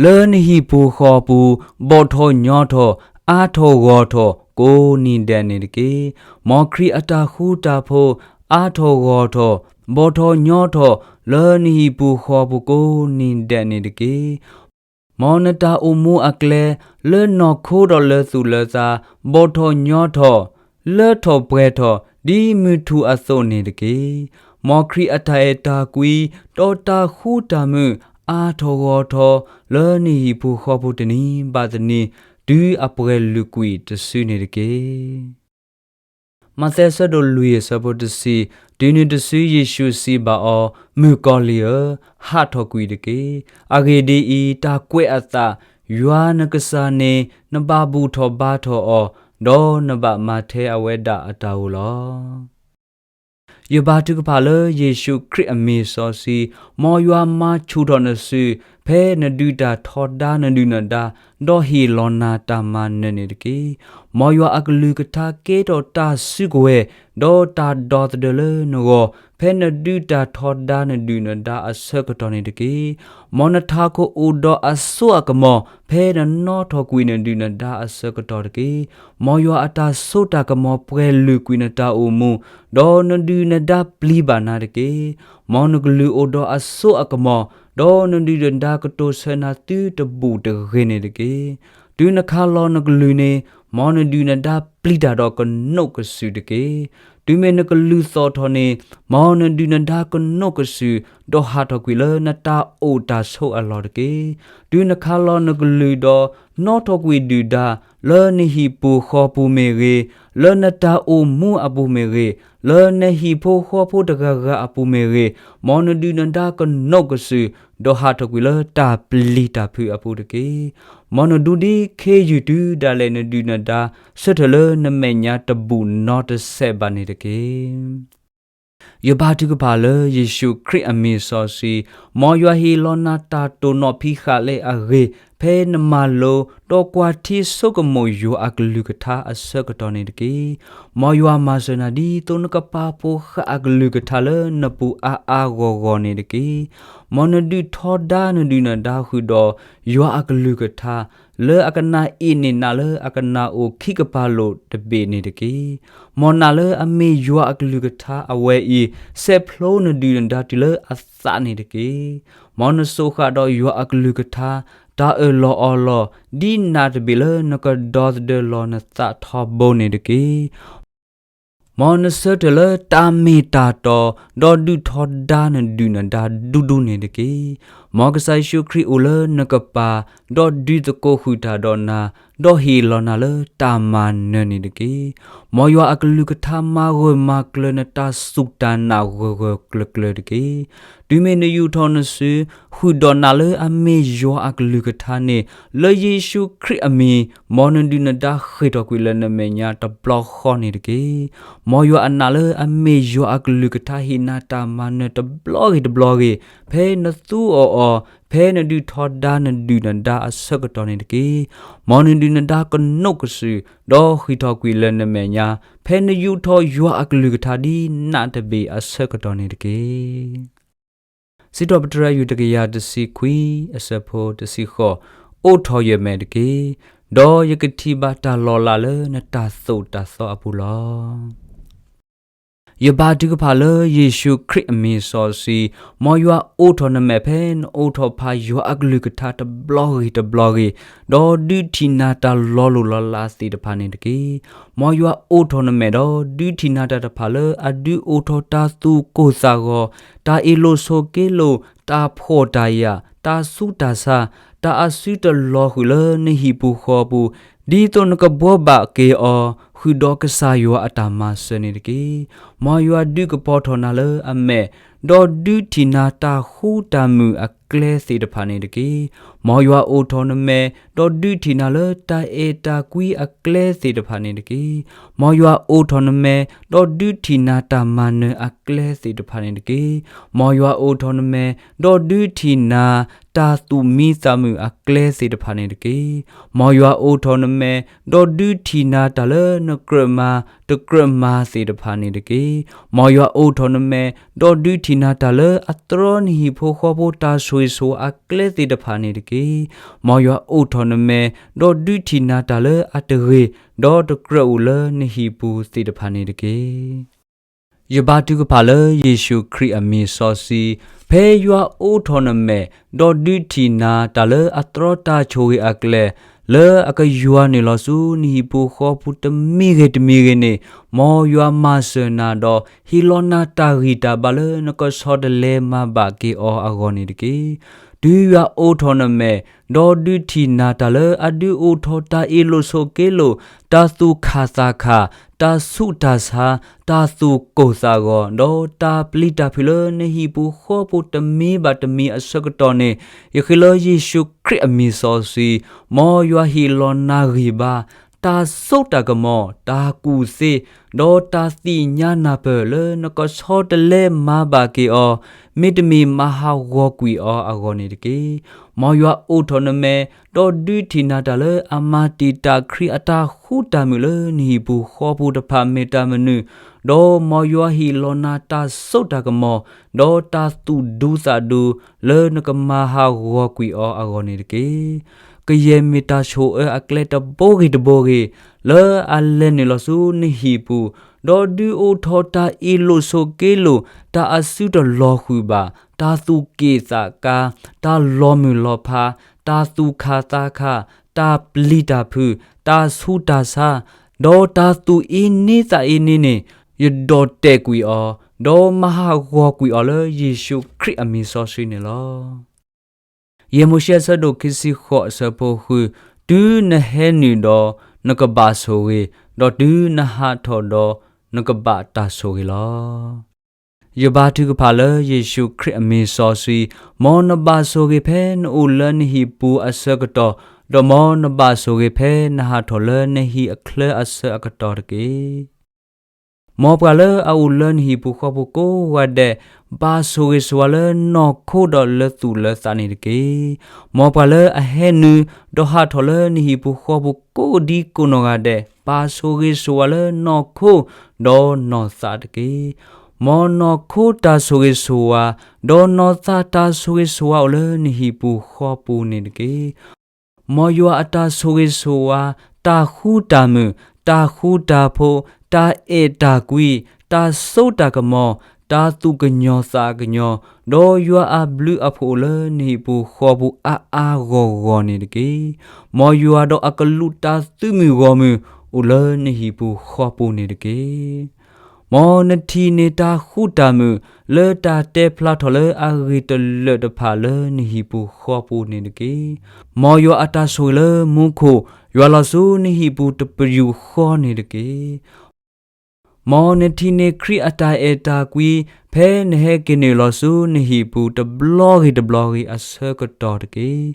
လၢနဟံၣ်ပူၤဃီပူၤ ဘီၣ်ထီၣ်ညီထီၣ် အါထီၣ်ဂီၢ်ထီၣ်ကိးနံၤဒဲးန့ၣ်တက့ၢ်. မ်ခရံာ်အတၢ်ဃူတၢ်ဖိး အါထီၣ်ဂီၢ်ထီၣ် ဘီၣ်ထီၣ်ညီထီၣ် လၢနဟံၣ်ပူၤဃီပူၤကိးနံၤဒဲးန့ၣ်တက့ၢ်. မ်နတၢ်အိၣ်မူအကျဲ လၢနီၢ်ခိဒီးလၢသူၣ်လၢသး ဘီၣ်ထီၣ်ညီထီၣ် လၢထီၣ်ပှဲၤထီၣ် ဒ်မုၢ်ထူၣ်အသိးန့ၣ်တက့ၢ်. မ်ခရံာ်အတၢ်အဲၣ်တၢ်ကွံ ဒီးတၢ်ဃူတၢ်မုာ် အါထီၣ်ဂီၢ်ထီၣ် လၢနဟံၣ်ပူၤဃီပူၤတနံၤဘၣ်တနံၤ တုၤအပှဲၤလုာ်ကွံာ်တစုန့ၣ်တက့ၢ်. မးသဲအဆၢဒိၣ်လွံၢ်အဆၢဖိတဆံ, တုၤနုၤတစုယ့ၣ်ၡူးစံးဘၣ်အီၤ, မုၣ်ကီၤလံၢ်ဧၢ, ဟးထီၣ်ကွံာ်တက့ၢ်. အဂ့ၢ်ဒ်အံၤ, တၢ်ကွဲးအသး, ယွၤနကစၢ်န့ၣ် နဘၣ်ဘူၣ်ထီၣ်ဘါထီၣ်အီၤ, ဒီးနဘၣ်မၤထဲအဝဲဒၣ်အတၢ်ဧိၤလီၤ. ယဘါထုကဖၣ်လၢယ့ၣ်ၡူးခရံာ်အမံၤစီဆှံ, မ်ယွၤမၤဆူၣ်ထီၣ်နစု, ဖဲနဒုးတၢ်ထီဒါနဒုၣ်နဒါ, ဒီးဟ့ၣ်လီၤနၤတၢ်မၤနၢၤန့ၣ်တက့ၢ်. မ်ယွၤအကလုၢ်ကထါကဲထီၣ်တၢ်စုကဝဲၤ, ဒီးတၢ်ဒီသဒၢလၢနဂီၢ်, ဖဲနဒုးတၢ်ထီဒါနဒုၣ်နဒါအဆၢကတီၢ်န့ၣ်တက့ၢ်. မ်နထးခိၣ်အိၣ်ဒီးအစိအကမီၤ, ဖဲနနီၣ်ထီၣ်ကွံာ်နဒုၣ်နဒါအဆၢကတီၢ်တက့ၢ်. မ်ယွၤအတၢ်စိတၢ်ကမီၤပှဲၤလုာ်ကွံာ်နတၢ်အိၣ်မူ, ဒီးနဒုၣ်နဒါပျံၤဘၣ်နၤတက့ၢ်. မ်နကလုၢ်အိၣ်ဒီးအစိအကမီၤ, ဒီးနဒုၣ်နဒါကတိၤဆၢနၤသုတဘူၣ်တဂ့ၤန့ၣ်တက့ၢ်. တုၤနခးလီၤနကလုၢ်န့ၣ်, မ်နဒုၣ်နဒါပျံၤတၢ်ဒီးကနိးကစုာ်တက့ၢ်. တုၤမ့ၢ်နကလုၢ်သီၣ်ထီၣ်န့ၣ်, မ်နဒုၣ်နဒါကနိးကစုာ်, ဒီးဟးထီၣ်ကွံာ်လၢနတၢ်အိၣ်တၢ်ဆိးအလီၢ်တက့ၢ်. တုၤနခးလီၤနကလုၢ်ဒီး နီၣ်ထီၣ်ကွံာ်ဒုၣ်ဒါ, လၢနဟံၣ်ပူၤဃီပူၤမ့ၢ်ဂ့ၤ, လၢနတၢ်အိၣ်မူအပူၤမ့ၢ်ဂ့ၤ, လၢနဟံၣ်ဖိဃီဖိတဂၤဂၤအပူၤမ့ၢ်ဂ့ၤ, မ်နဒုၣ်နဒါကနိးကစုာ်, ဒီးဟးထီၣ်ကွံာ်လၢတၢ်ပျံၤတၢ်ဖုးအပူၤတက့ၢ်. မ်နဒူဒ်ခ့ယုၢ်တုၤဒၣ်လဲာ်နဒုၣ်နဒါ, ဆၢထၢၣ်လၢနမဲာ်ညါတဘူၣ်နီတစဲးဘၣ်န့ၣ်တက့ၢ်. ယဘါထုကဖၣ်လၢယ့ၣ်ၡူးခရံာ်အမံၤစီဆှံ, မ်ယွၤဟ့ၣ်လီၤနၤတၢ်တိာ်နီၣ်ဖံးဃာ်လၢအဂ့ၤ, ဖဲနမၤလိ, ဒီးကွၢ်ထံဆိကမိၣ်ယွၤအကလုၢ်ကထါအဆၢကတီၢ်န့ၣ်တက့ၢ်. မ်ယွၤမၤစၢၤနၤဒ်သိးနကပာ်ဖှိၣ်ဃာ်အကလုၢ်ကထါလၢနပူၤအါအါဂီၢ်ဂီၢ်န့ၣ်တက့ၢ်. မ်နဒုးထီဒါနဒုၣ်နဒါဃုာ်ဒီးယွၤအကလုၢ်ကထါ, လၢအကနၣ်အ့ၣ်န့ၢ်နၤလၢအကနၣ်အိၣ်ခံကပၤလိာ်တဘ့ၣ်န့ၣ်တက့ၢ်. မ်နာ်လၢအမ့ၢ်ယွၤအကလုၢ်ကထါအဝဲအံၤ, ဆဲးဖျိနဒုၣ်နဒါတုၤလၢအသးန့ၣ်တက့ၢ်. မ်နစိာ်ဃာ်ဒီးယွၤအကလုၢ်ကထါ, တၢ်အၢၣ်လီၤအီလီၤ, ဒ်နးတဘ့ၣ်လၢနကဒီသဒၢလီၤနသးထီဘိန့ၣ်တက့ၢ်. မ်နဆၢထၢၣ်လၢတၢ်မ့ၢ်တၢ်တီ, ဒီးဒုးထီဒါနဒုၣ်နဒါဒူဒူန့ၣ်တက့ၢ်. မ်ကစၢ်ယ့ၣ်ၡူးခရံာ်အိၣ်လၢနကပၤ, ဒီးဒုးသကိးဃုာ်တၢ်ဒီးနၤ, ဒီးဟ့ၣ်လီၤနၤလၢတၢ်မၤနၢၤန့ၣ်တက့ၢ်. မ်ယွၤအကလုၢ်ကထါမၤဂၢၢ်မၤကျၢၤနတၢ်စူၢ်တၢ်နာ်ဂၢၢ်ဂၢၢ်ကျၢၤကျၢၤတက့ၢ်. တုၤမ့ၢ်နယူာ်ထီၣ်နစု, ဃုာ်ဒီးနာ်လၢအမ့ၢ်ယွၤအကလုၢ်ကထါန့ၣ်, လၢယ့ၣ်ၡူးခရံာ်အမံၤ, မ်နဒုၣ်နဒါဃ့ၢ်ထီၣ်ကွံာ်လၢနမဲာ်ညါတဘျီဃီန့ၣ်တက့ၢ်. မ်ယွၤအနာ်လၢအမ့ၢ်ယွၤအကလုၢ်ကထါဟ့ၣ်နၤတၢ်မၤနၢၤတဘျီဂ့ၤတဘျီဂ့ၤ, ဖဲနသူအီၤအီၤ, ဖဲနဒုးထီဒါနဒုၣ်နဒါအဆၢကတီၢ်န့ၣ်တက့ၢ်. မ်နဒုၣ်နဒါကနိးကစုာ်, ဒီးဃ့ၢ်ထီၣ်ကွံာ်လၢနမဲာ်ညါ, ဖဲနယူာ်ထီၣ်ယွၤအကလုၢ်ကထါဒ်နးတဘ့ၣ်အဆၢကတီၢ်န့ၣ်တက့ၢ်. စံးထီၣ်ပတြၢၤယူၢ်တကယၤတဆံခွံအဆၢဖိတဆံဃိး, အိးထီၣ်ယမဲာ်တက့ၢ်, ဒီးယကထံၣ်ဘၣ်တၢ်လီၤလးလၢနတၢ်သိၣ်တၢ်သီအပူၤလီၤ. ယဘါထုကဖၣ်လၢယ့ၣ်ၡူးခရံာ်အမံၤစီဆှံ, မ်ယွၤအိးထီၣ်နမဲာ်ဖဲနအိးထီၣ်ဖးယွၤအကလုၢ်ကထါတဘျီဂ့ၤတဘျီဂ့ၤ, ဒီးဒုးထံၣ်နၤတၢ်လီၤလိၢ်လီၤလးသ့ၣ်တဖၣ်န့ၣ်တက့ၢ်. မ်ယွၤအိးထီၣ်နမဲာ်ဒီးဒုးထံၣ်နၤတၢ်တဖၣ်လၢအဒုးအိၣ်ထီၣ်တၢ်သူၣ်ကိၢ်သးဂီၤ, တၢ်အ့ၣ်လိာ်ဆိးက့လိာ်, တၢ်ဖှီၣ်တၢ်ယာ်, တၢ်ဆူးတၢ်ဆါ, တၢ်အစုတလီၤဃုာ်လၢနဟံၣ်ပူၤဃီပူၤ, ဒ်သိးနကဘှီဘၣ်က့ၤအီၤ ဃုာ်ဒီးကစၢ်ယွၤအတၢ်မၤစၢၤန့ၣ်တက့ၢ်. မ်ယွၤဒုးကပီၤထီၣ်နၤလၢအမဲာ်, ဒီးဒုးထံၣ်နၤတၢ်ဃူတၢ်မုာ်အကျဲသ့ၣ်တဖၣ်န့ၣ်တက့ၢ်. မ်ယွၤအိးထီၣ်နမဲာ်, ဒီးဒုးထံၣ်နၤလၢတၢ်အဲၣ်တၢ်ကွံအကျဲသ့ၣ်တဖၣ်န့ၣ်တက့ၢ်. မ်ယွၤအိးထီၣ်နမဲာ်, ဒီးဒုးထံၣ်နၤတၢ်မၤနၢၤအကျဲသ့ၣ်တဖၣ်န့ၣ်တက့ၢ်. မ်ယွၤအိးထီၣ်နမဲာ်, ဒီးဒုးထံၣ်နၤ တၢ်သူၣ်မံသးမုာ်အကျဲသ့ၣ်တဖၣ်န့ၣ်တက့ၢ်. မ်ယွၤအိးထီၣ်နမဲာ်, ဒီးဒုးထံၣ်နၤတၢ်လၢနကြၢးမၤတကြၢးမၤသ့ၣ်တဖၣ်န့ၣ်တက့ၢ်. မ်ယွၤအိးထီၣ်နမဲာ်, ဒီးဒုးထံၣ်နၤတၢ်လၢအတြီနဟံၣ်ဖိဃီဖိတၢ်ဆိၣ်ဂ့ၤဆိၣ်ဝါအကျဲသ့ၣ်တဖၣ်န့ၣ်တက့ၢ်. မ်ယွၤအိးထီၣ်နမဲာ်, ဒီးဒုးထံၣ်နၤတၢ်လၢအတဂ့ၤ, ဒီးတကြၢးအိၣ်လၢနဟံၣ်ပူၤသ့ၣ်တဖၣ်န့ၣ်တက့ၢ်. ယဘါထုကဖၣ်လၢယ့ၣ်ၡူးခရံာ်အမံၤစီဆှံ, ဖဲယွၤအိးထီၣ်နမဲာ်, ဒီးဒုးထံၣ်နၤတၢ်လၢအတြီတၢ်ဆိၣ်ဂ့ၤအကျဲ, လၢအကယွၤနုာ်လီၤဆူနဟံၣ်ပူၤဃီပူၤတမံၤဂ့ၤတမံၤဂ့ၤန့ၣ်, မ်ယွၤမၤစၢၤနၤဒီး ဟ့ၣ်လီၤနၤတၢ်ဂံၢ်တၢ်ဘါလၢနကဆီတလဲမၤဘၣ်က့ၤအီၤအဂီၢ်န့ၣ်တက့ၢ်. တုၤယွၤအိးထီၣ်နမဲာ်, ဒီးဒုးထံၣ်နၤတၢ်လၢအဒုးအိၣ်ထီၣ်တၢ်အ့ၣ်လိာ်ဆိးက့လိာ်, တၢ်သူၣ်ခၣ်သးခၣ်, တၢ်ဆူးတၢ်ဆါ, တၢ်သူၣ်ကိၢ်သးဂီၤ, ဒီးတၢ်ပျံၤတၢ်ဖုးလၢနဟံၣ်ပူၤဃီပူၤတမံၤဘၣ်တမံၤအဆၢကတီၢ်န့ၣ်, ယဃ့လၢယ့ၣ်ၡူးခရံာ်အမံၤစီဆှံ, မ်ယွၤဟ့ၣ်လီၤနၤဂံၢ်ဘါ, တၢ်စိတၢ်ကမီၤ, တၢ်ကူၣ်သ့, ဒီးတၢ်သ့ၣ်ညါနၢ်ပၢၢ်လၢနကဆီတလဲမၤဘၣ်က့ၤအီၤ, မ့တမ့ၢ်မၤဟးဂီၤကွံာ်အီၤအဂီၢ်န့ၣ်တက့ၢ်. မ်ယွၤအိးထီၣ်နမဲာ်, ဒီးဒုးထံၣ်နၤတၢ်လၢအမၤတံာ်တာ်ခရံာ်အတၢ်ဃူတၢ်မုာ်လၢနဟံၣ်ပူၤဃီပူၤတဖၣ်မ့ၢ်တၢ်မနုၤ, ဒီးမ်ယွၤဟ့ၣ်လီၤနၤတၢ်စိတၢ်ကမီၤ, ဒီးတၢ်သူၣ်ဒူသးဒူ လၢနကမၤဟးဂီၤကွံာ်အီၤအဂီၢ်န့ၣ်တက့ၢ်. ကယဲၢ်မ့ၢ်တၢ်ဆိၣ်အၢအကျဲတဘိဂ့ၤတဘိဂ့ၤ, လၢအလဲၤနုာ်လီၤဆူနဟံၣ်ပူၤ, ဒီးဒုးအိၣ်ထီၣ်တၢ်အ့ၣ်လိာ်ဆိးက့လိာ်, တၢ်အစုတလီၤဃုာ်ဘၣ်, တၢ်သူၣ်က့ၣ်သးကါ, တၢ်လီၤမုၢ်လီၤဖး, တၢ်သူၣ်ခၣ်သးခၣ်, တၢ်ပျံၤတၢ်ဖုး, တၢ်ဆူးတၢ်ဆါ, ဒီးတၢ်သူၣ်အ့န့သးအ့န့န့ၣ်, ယဒိးတဲာ်ကွံာ်အီၤ, ဒီးမၤဟးဂီၤကွံာ်အီၤလၢယ့ၣ်ၡူးခရံာ်အမံၤစီဆှံန့ၣ်လီၤ. ယဲၢ်မိၤၡ့အဆၢဒိၣ်ခံဆံဃိးအဆၢဖိဃု, တုၤနဟဲနုာ်ဒီးနကဘၣ်ဆိၣ်ဂ့ၤ, ဒီးတုၤနဟးထီၣ်ဒီးနကဘၣ်တၢ်ဆိၣ်ဂ့ၤလီၤ. ယဘါထုကဖၣ်လၢယ့ၣ်ၡူးခရံာ်အမံၤစီဆှံ, မ်နဘၣ်ဆိၣ်ဂ့ၤဖဲနအိၣ်လၢနဟံၣ်ပူၤအဆၢကတီၢ်, ဒီးမ်နဘၣ်ဆိၣ်ဂ့ၤဖဲနဟးထီၣ်လၢနဟံၣ်အချၢအဆၢအကတီၢ်တက့ၢ်. မ်ပှၤလၢအအိၣ်လၢနဟံၣ်ပူၤဃီပူၤကိးဂၤဒဲး, ဘၣ်ဆိၣ်ဂ့ၤဆိၣ်ဝါလၢနီၢ်ခိဒီးလၢသူၣ်လၢသးန့ၣ်တက့ၢ်. မ်ပှၤလၢအဟဲနုာ်, ဒီးဟးထီၣ်လၢနဟံၣ်ပူၤဃီပူၤကိးဒံကိးနီၢ်ဂၤဒဲး, ဘၣ်ဆိၣ်ဂ့ၤဆိၣ်ဝါလၢနီၢ်ခိဒီးနီၢ်သးတက့ၢ်. မ်နီၢ်ခိတၢ်ဆိၣ်ဂ့ၤဆိၣ်ဝါ, ဒီးနီၢ်သးတၢ်ဆိၣ်ဂ့ၤဆိၣ်ဝါအိၣ်လၢနဟံၣ်ပူၤဃီပူၤန့ၣ်တက့ၢ်. မ်ယွၤအတၢ်ဆိၣ်ဂ့ၤဆိၣ်ဝါ, တၢ်ဃူတၢ်မုာ်, တၢ်ဃူတၢ်ဖိး, တၢ်အဲၣ်တၢ်ကွံ, တၢ်စိတၢ်ကမီၤ, တၢ်သူၣ်ကညီၤသးကညီၤ, ဒီးယွၤအဘျုးအဖှိၣ်အိၣ်လၢနဟံၣ်ပူၤဃီပူၤအါအါဂီၢ်ဂီၢ်န့ၣ်တက့ၢ်. မ်ယွၤဒီးအကလူးတၢ်သုးမုၢ်ဂီၢ်မုၢ်အိၣ်လၢနဟံၣ်ပူၤဃီပူၤန့ၣ်တက့ၢ်. မ်နထံၣ်န့ၢ်တၢ်ဃူတၢ်မုာ်လၢတၢ်တဲဖျါထီၣ်လၢအဂ့ၤတလၢာ်တဖၣ်လၢနဟံၣ်ပူၤဃီပူၤန့ၣ်တက့ၢ်. မ်ယွၤအတၢ်ဆိၣ်ဂ့ၤလၢမူခိၣ် ယွၤလီၤဆူနဟံၣ်ပူၤတပယူာ်ဃီန့ၣ်တက့ၢ်. မ်နထံၣ်န့ၢ်ခရံာ်အတၢ်အဲၣ်တၢ်ကွံ ဖဲနဟဲက့ၤနုာ်လီၤဆူနဟံၣ်ပူၤတဘျီဂ့ၤတဘျီဂ့ၤအဆၢကတီၢ်တက့ၢ်.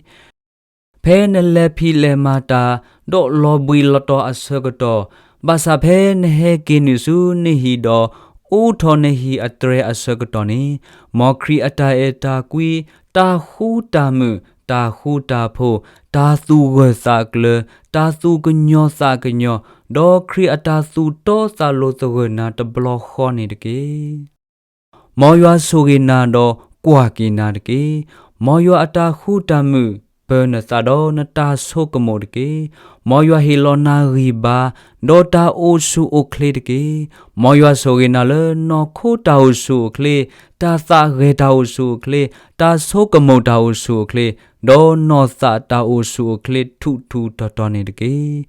ဖဲနလဲၤဖံးလဲၤမၤတၢ် ဒီးလီၤဘှံးလီၤတီၤအဆၢကတီၢ်, ဘၣ်ဆၣ်ဖဲနဟဲက့ၤနုာ်ဆူနဟံၣ်ဒီး အိးထီၣ်နဟံၣ်အတြဲၤအဆၢကတီၢ်န့ၣ်, မ်ခရံာ်အတၢ်အဲၣ်တၢ်ကွံ, တၢ်ဃူတၢ်မုာ်, တၢ်ဃူတၢ်ဖိး, တၢ်သူၣ်ဂၢၢ်သးကျၢၤ, တၢ်သူၣ်ကညီၤသးကညီၤ, ဒီးခရံာ်အတၢ်သူၣ်တီသးလိၤသဂၢၢ်နၤတဘျီဃီန့ၣ်တက့ၢ်. မ်ယွၤဆိၣ်ဂ့ၤနၤဒီးကွၢ်က့ၤနၤတက့ၢ်. မ်ယွၤအတၢ်ဃူတၢ်မုာ် မ်ယွၤပၢနသးဒီးနတၢ်ဆိကမိၣ်တက့ၢ်. မ်ယွၤဟ့ၣ်လီၤနၤဂံၢ်ဘါ ဒီးတၢ်အိၣ်ဆူၣ်အိၣ်ချ့တက့ၢ်. မ်ယွၤဆိၣ်ဂ့ၤနၤလၢ နီၢ်ခိတၢ်အိၣ်ဆူၣ်အိၣ်ချ့, တၢ်သးဂဲၤတၢ်အိၣ်ဆူၣ်အိၣ်ချ့, တၢ်ဆိကမိၣ်တၢ်အိၣ်ဆူၣ်အိၣ်ချ့, ဒီးနီၢ်သးတၢ်အိၣ်ဆူၣ်အိၣ်ချ့ထူးထူးတီၤတီၤန့ၣ်တက့ၢ်.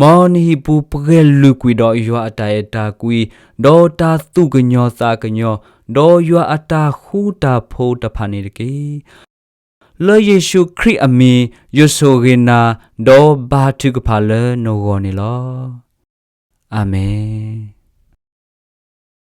မ်နဟံၣ်ပူၤပှဲၤလုာ်ကွံာ်ဒီးယွၤအတၢ်အဲၣ်တၢ်ကွံ, ဒီးတၢ်သူၣ်ကညီၤသးကညီၤ, ဒီးယွၤအတၢ်ဃူတၢ်ဖိးတဖၣ်န့ၣ်တက့ၢ်. လၢယ့ၣ်ၡူးခရံာ်အမံၤ ယဆိၣ်ဂ့ၤနၤ, ဒီးဘါထုကဖၣ်လၢနဂီၢ်န့ၣ်လီၤ. အၤမ့ၣ်.